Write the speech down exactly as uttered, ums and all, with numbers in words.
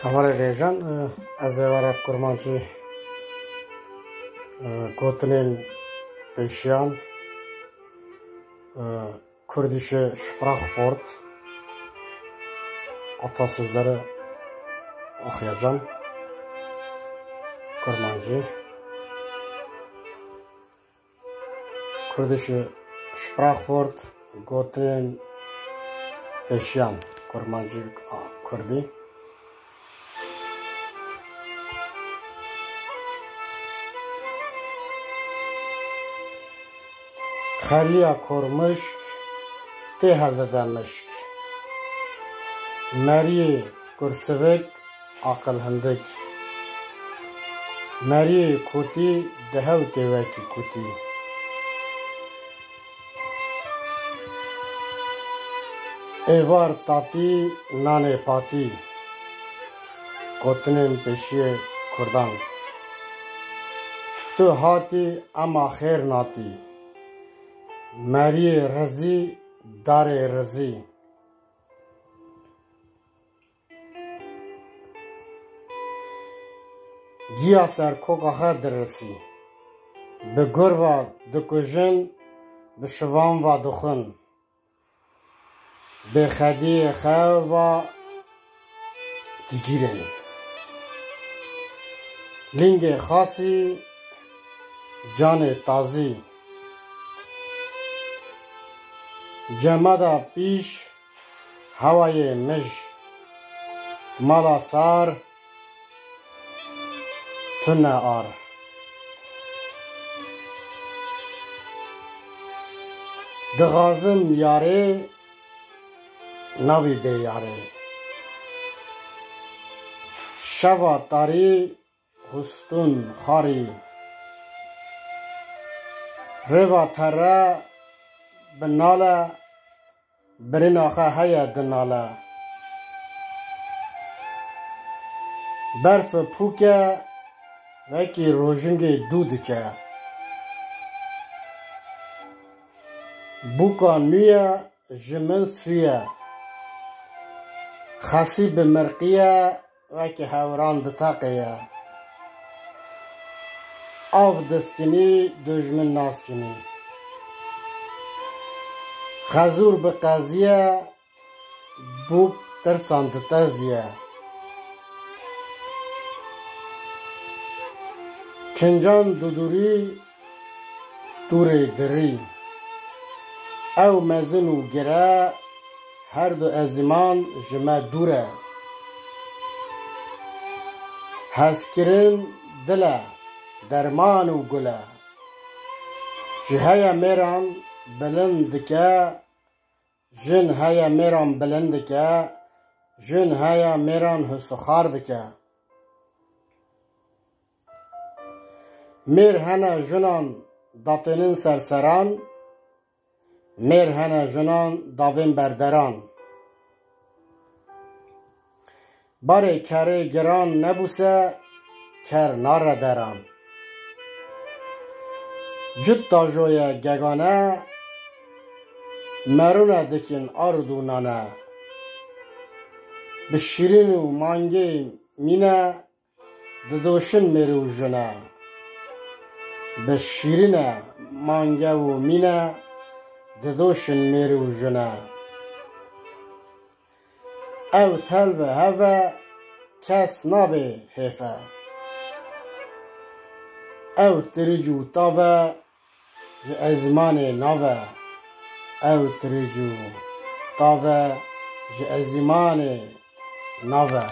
Hevalê vêjan, e, ez ê were kurmancî, e, gotinên pêşiyan, e, kurdische Sprachwort, Atasözleri okuyacağım. Kurmancî. Kurdische Sprachwort, gotinên pêşiyan, kurmancî, kurdî. Xeliya Kormişk tê heldide mişk. Meriyê Kursivik aqil hindik. Meriyê kotî dihew tê wekî kotî. Êvar tatî, nanê patî. Gotinên pêşiyê kurdan. Tu hatî ema xêr natî. Meriyê rizî, darê rizî. Giya ser koka xwe dirisî. Bi gur ve dikujin, bi şivan ve dixwin. Bêxediyê xwe ve digîrin. Lingê xasî, canê tazî. Cemada pîş, hewayê mij. Mala sar, tune ar. Dixazim yarê, nabî bê yarê. Şeva tarî, hustûn xarî. Rêva tere bi nale, birina xwe heye dinale. Berf pûke, wekî rojingê dû dike. Bûka nû ye, ji min sûye. Xesî bi mirqiye, wekî hewran diteqeye. Av diskinî, dujmin naskinî. Xezûr bi qeziye, bûk tirsan diteziye. Kincan dudurî, tûrê dirî. Ew mezin û gire, her du ezîman ji me dûr e. Hezkirin dil e, derman û gul e. Ji heya mêran bilind dike, jin heya mêran bilind dike, jin heya mêran hustixar dike. Mêr hene jinan datênin ser seran, mêr hene jinan davên berderan. Barê kerê giran nebûse, ker nare deran. Cit tajoye gegane, merûne dikin ard û nane. Bi şîrin û mangê mîne, didoşin mêr û jine. Bi şîrine mange û mîne, didoşin mêr û jine. Ew telve heve, kes nabê hêfe. Ew tiric û tave, ji ezîmanê nave. Ew tiric û tave, ji ezîmanê nave.